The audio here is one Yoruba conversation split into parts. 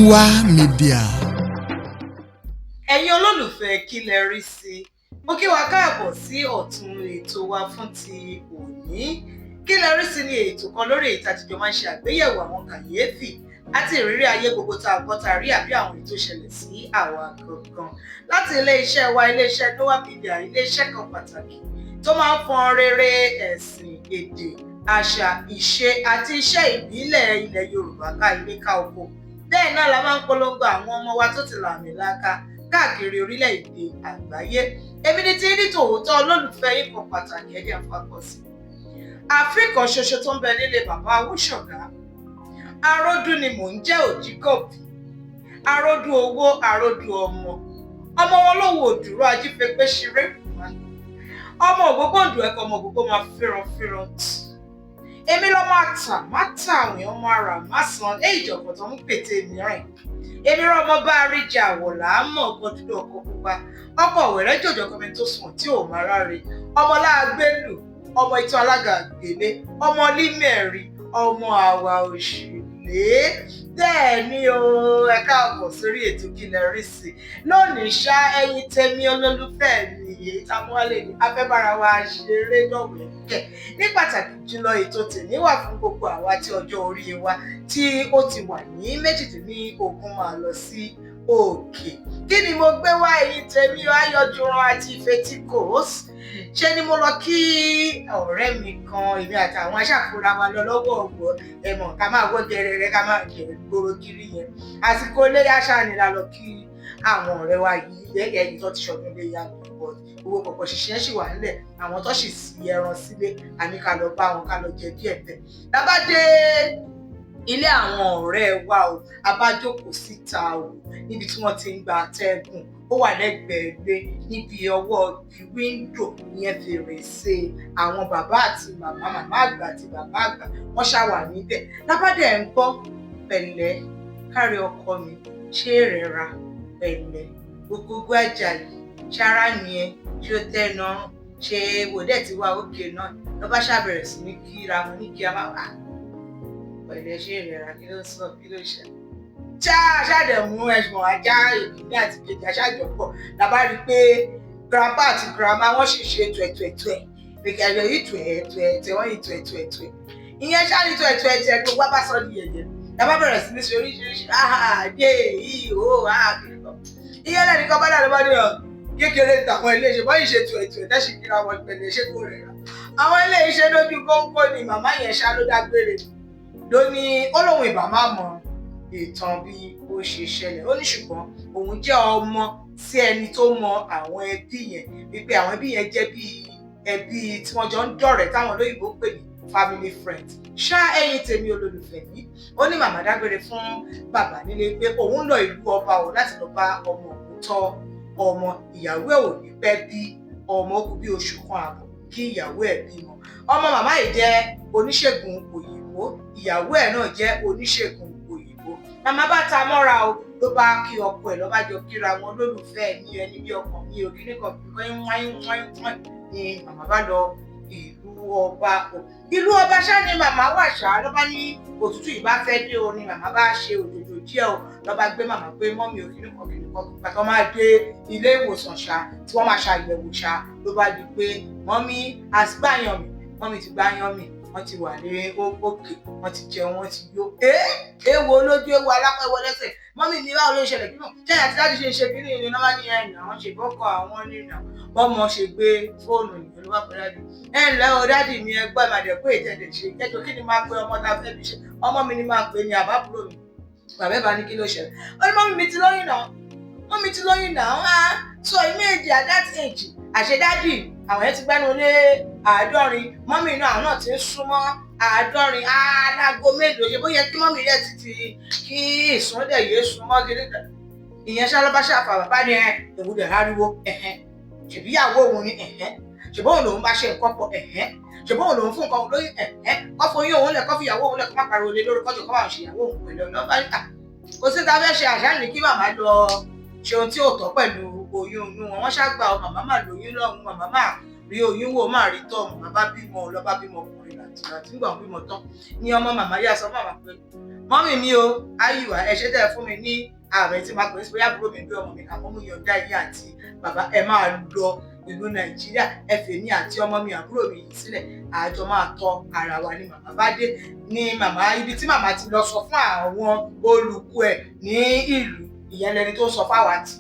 Noah Media. Ẹ̀yin olólùfẹ́ Kí Lẹ Rí Sí, mo kí wa káàbọ̀ sí ọ̀tún ètò wa fún ti òní. Kí Lẹ Rí Sí ní ètò kan lórí èyí tá a ti jọ máa ń ṣe àgbéyẹ̀wò àwọn kàyéfì àti ìrírí ayé gbogbo tá a gbọ́, tá a rí, àbí àwọn ètò ṣẹlẹ̀ sí àwa gangan láti iléeṣẹ́ wa, iléeṣẹ́ Noah Media, iléeṣẹ́ kan pàtàkì tó máa ń fọn rere ẹ̀sìn, èdè, àṣà, ìṣe àti iṣẹ́ ìbílẹ̀ ilẹ̀ Yorùbá ká ilé ká oko. Bẹ́ẹ̀ náà la máa ń polongo àwọn ọmọ wa tó ti làmìlaaka káàkiri orílẹ̀-èdè àgbáyé. Èmi ni tí ní tòótọ́ olólùfẹ́ yín kan pàtàkì, ẹ̀jẹ̀ àfàkọ́sí àfikàn ṣoṣo tó ń bẹ nílé bàbá Awúṣọ̀gá. Aródú ni mò ń jẹ́, Òjìkọ̀bí aródú owó, aródú ọmọ, ọmọ wọn lówó òdúró ajífẹpẹ ṣeré, ọmọ ògbógbòǹdù ẹ̀kọ́, ọmọ ògbógbò máa fẹ́ràn fẹ́ràn tì. Èmi lọ́mọ àtà má tà àwìn, ọmọ ara má san lé ìjọ̀gbọ̀n tó ń pètè mìíràn. Èmi rán ọmọ bá rí jẹ àwọ̀ làámọ̀, ọkọ̀ dúdú, ọkọ̀ pupa, ọkọ̀ wẹ̀rẹ́ jòjò kọmi tó sùn tí ò máa ráre, ọmọ láàgbélù, ọmọ ìtàn alága gbélé, ọmọ límẹ̀rí, ọmọ àwà òṣèlé. Bẹ́ẹ̀ ni o, ẹ káàbọ̀ sórí ètò Kí Lẹ Rí Sí lónìí. Ṣá ẹ̀yin tèmi olólùfẹ́ mi, èyí tá a mú wálé ní afẹ́bára wa ṣeré dọ̀wẹ́kẹ̀. Ní pàtàkì jùlọ, ètò tèmi wà fún gbogbo àwa tí ọjọ́ orí wa tí ó ti wà ní 18 máa lọ sí òkè. Kí ni mo gbé wá, ẹ̀yin tèmi? Ayọ̀jùrán àti ìfetíkòs. Ṣe ni mo lọ kí ọ̀rẹ́ mi kan, èmi àtàwọn aṣàkóra wa lọ lọ́wọ́ ọ̀gbọ́ ẹ̀mọ̀, ká máa wọ́ gẹrẹrẹ, ká máa jẹ gbòòrò kiri yẹn. Àsìkò iléyà ṣáà ni la lọ kí àwọn ọ̀rẹ́ wa yìí lẹ́yìn tó ti ṣọdún iléyà, but owó pọ̀pọ̀ ṣiṣẹ́ ṣì wà nílẹ̀, àwọn tó sì sí ẹran sílé, àní ká lọ bá wọn, ká lọ jẹ díẹ̀ bẹ́ẹ̀. Lábá dé ilé àwọn ọ̀rẹ́ wa o, a bá jókòó síta o, níbi tí wọ́n ti ń gba atẹ́gùn. Ó wà lẹ́gbẹ̀ẹ́ ilé, níbi ọwọ́ bí wíńdò ìyẹn, fèrèsé. Àwọn bàbá àti màmá, màmá àgbà àti bàbá àgbà, wọ́n ṣá wà níbẹ̀. Lábàdẹ̀ ń gbọ́, "Pẹ̀lẹ́, káre ọkọ mi, ṣé rẹ̀ra? Pẹ̀lẹ́, gbogbo àjàyí ṣara nìyẹn, ṣé ó tẹ́ lọ́rùn? Ṣé wò dẹ̀ ti wá òkè náà?" Ló bá ṣàbẹ̀rẹ̀ sí ní kíra wọn ní kí a máa wà, "Pẹ̀lẹ́, ṣé ìrẹ̀ra? Kí ló sọ? Kí ló ṣe?" Ṣá ṣàdẹ̀ mú ẹ̀gbọ́n ajá ìkíní àti kejì aṣáájọpọ̀. La bá rí i pé grandpa àti grandma, wọ́n sì ṣe tuẹ̀tuẹ̀tuẹ̀ ẹ̀rọ yìí, tuẹ̀tuẹ̀tuẹ̀, wọ́n yìí tuẹ̀tuẹ̀tuẹ̀. Ìyẹn ṣáà ní tuẹ̀tuẹ̀tuẹ̀, gbogbo wa bá sọ di yẹ̀yẹ́. La bá bẹ̀rẹ̀ sí ní ṣe oríṣiríṣi dé yìí ó kiri kan. Ìyẹn lẹ́nìkan bá dàgbà ní ọ̀ kékeré tàwọn ilé iṣẹ́ bọ́yìí ṣe tuẹ̀tuẹ̀ tẹ́sí kíra wọn, "Pẹ̀lẹ́, ṣé kò rẹ̀ rà?" Àwọn ilé iṣẹ́ lójú kóńkó ni màmá yẹn ṣá ló dágbére, ló ní ó lóun ìbá má mọ ìtàn bí ó ṣe ṣẹlẹ̀. Ó ní ṣùgbọ́n òun jẹ́ ọmọ sí ẹni tó mọ àwọn ẹbí yẹn, wípé àwọn ẹbí yẹn jẹ́ bí ẹbí tí wọ́n jọ ń dọ̀rẹ́, táwọn olóyìnbó pè ní family friends. Ṣá ẹ̀yin tèmi olólùfẹ́ mi, ó ní màmá dágbére fún bàbá nílé pé òun lọ ìlú ọba o láti lọ bá ọmọ òun tọ́ ọmọ. Ìyàwó ẹ̀ ò ní pẹ́ bí ọmọ, ó kù bí oṣù kan ààbọ̀ kí ìyàwó ẹ̀ bímọ. Ọmọ màmá yìí jẹ́ oníṣègùn òyìnbó, ìyàwó ẹ̀ náà jẹ́ oníṣègùn òyìnbó. Màmá bá ta mọ́ra o, ló bá kí ọkọ ẹ̀, ló bá jọ kíra wọn, "Lólùfẹ́ mi, ẹni bí ọkàn mi ò kíní kan kíkan wáyé wáyé wáyé." Ni màmá bá lọ ìlú ọba o. Ìlú ọba ṣá ni màmá wà ṣá. Ló bá ní òtútù yìí bá fẹ́ dé o, ni màmá bá ṣe òjòjò díẹ̀ o, ló bá gbé màmá gbé mọ́mì ò kíní kan kíní kan. Pàtó máa dé ilé ìwòsàn ṣá, tí wọ́n máa ṣàyẹ̀wò ṣá, ló bá di pé mọ́mì àgbáyàn mi, mọ́mì ti gbáyàn mi, wọ́n ti wà ní òkè, wọ́n ti jẹun, wọ́n ti yó. Ewo lójú, ewo alápẹ̀wọ̀ lẹ́sẹ̀. "Mọ́mì mi, báwo ló ń ṣẹlẹ̀? Kí náà ṣé àti láti ṣe ṣe kí ní ìrìnà máa ní ẹ̀ nà wọ́n ṣe bọ́kọ̀ àwọn nínà?" Bọ́mọ ṣe gbé fóònù nìyẹn, ló bá pẹ́, "Daddy, ẹ ǹlẹ́ o, daddy mi, ẹ gbọ́ ìmàdẹ̀ pé ìtẹ̀lẹ̀ ṣe kẹjọ. Kí ni máa pe ọmọ tá a fẹ́ fi ṣe? Ọmọ mi ni máa pe ní àbábúrò mi?" Bàbá ẹ̀ bá ní, "Kí ló ṣẹlẹ̀?" Ó ní, "Mọ́mì mi ti lóyún náà, mọ́mì ti lóyún náà." Á so ìméjì at that age, àṣẹ daddy àwọn yẹn ti gbẹ́nu lé 70, mọ́mì náà, àwọn náà ti ń súnmọ́ 70. Alágo mélòó ṣe bóyá kí mọ́mì rẹ̀ ti ti kí ìsúndẹ̀ yé súnmọ́ kiri ìyẹn ṣá. Ló bá ṣàfà, bàbá ni ẹ ìwúdẹ̀ ariwo, ẹ̀hẹ́n, ṣèbí ìyàwó òun ni, ẹ̀hẹ́n, ṣèbí òun lòun bá ṣe nǹkan pọ̀, ẹ̀hẹ́n, ṣèbí òun lòun fún nǹkan lóyún, ẹ̀hẹ́n, kọ́ fún yín òun lẹ̀, kọ́ fi ìyàwó òun lẹ̀, kọ́ má pariwo lé lórí, kọ́jọ kọ́ bá òun ṣe ìyàwó òun pẹ̀lú ọ̀nà. Bá níta kò sí ta fẹ́ ṣe àṣà ní kí màmá lọ ṣe ohun tí ò tọ́ pẹ̀lú oyún inú wọn. Wọ́n ṣàgbà ọ, màmá mà lóyún lọ́hùn, màmá mà rí oyún wò, má rí tọ́. Màmá bá bímọ, lọ bá bímọ ọkùnrin láti láti. Nígbà wọn bímọ tán ní ọmọ màmá yá sọ màmá pé Mummy mi o, ayùwà, ẹ ṣé tẹ́ ẹ fún mi ní ààrẹ tí máa pè é sí, bóyá àbúrò mi bí ọmọ mi, àmọ́ mo yọ̀ǹda yín àti bàbá, ẹ máa lọ ìlú Nàìjíríà, ẹ fèmí àti ọmọ mi, àbúrò mi yìí sílẹ̀, àjọ máa tọ́ ara wa. Ní màmá bá dé ní màmá, ibi tí màmá ti lọ sọ fún àwọn olùkọ́ ẹ̀ ní ìlú, ìyẹn lẹni tó sọ fáwa ti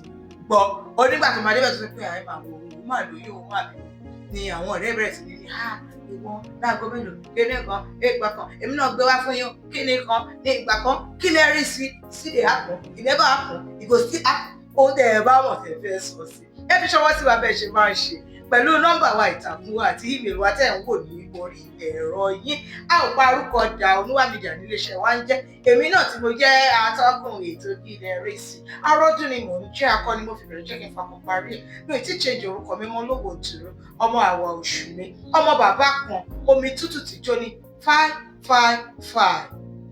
gbọ́. Ó nígbà tó máa débẹ̀ tó sọ pé àyè máa wò, òun máa lóyún, òun máa bímọ, ni àwọn ọ̀rẹ́ bẹ̀rẹ̀ sí ní ní ha, ìwọ láago mélòó, kíní kan ìgbà kan, èmi náà gbé wá fún yín, kíní kan ní ìgbà kan. Kí lẹ rí sí? Sí dey happen, e never happen, e go still happen. Ohun tẹ ẹ bá mọ̀ tẹ fẹ́ sọ sí, ẹ fi ṣọwọ́ sí wa bẹ́ẹ̀ ṣe máa ń ṣe pẹ̀lú nọ́mbà wa, ìtàkùn wa àti email wa tẹ̀ ń wò ní orí ẹ̀rọ yín. A ò pa orúkọ dà. Oníwà Media níléeṣẹ́ wa ń jẹ́. Èmi náà tí mo jẹ́ atọ́kùn ètò Kí Lẹ Rí Sí, arọ́dún ni mò ń jẹ́. Akọni mo fi bẹ̀rẹ̀, jẹ́ kí n fakọ parí ẹ̀. Mi ò tí change orúkọ mi mọ́. Lógo tìrú ọmọ àwọ̀ oṣù mi, ọmọ bàbá kan, omi tútù tí jó ní 555.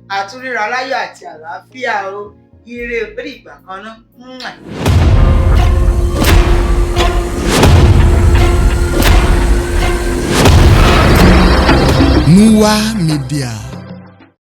Àtúríra láyọ̀ àti àlàáfíà o. Ire òpèrè ìgbà kan náà. Nuwa Media.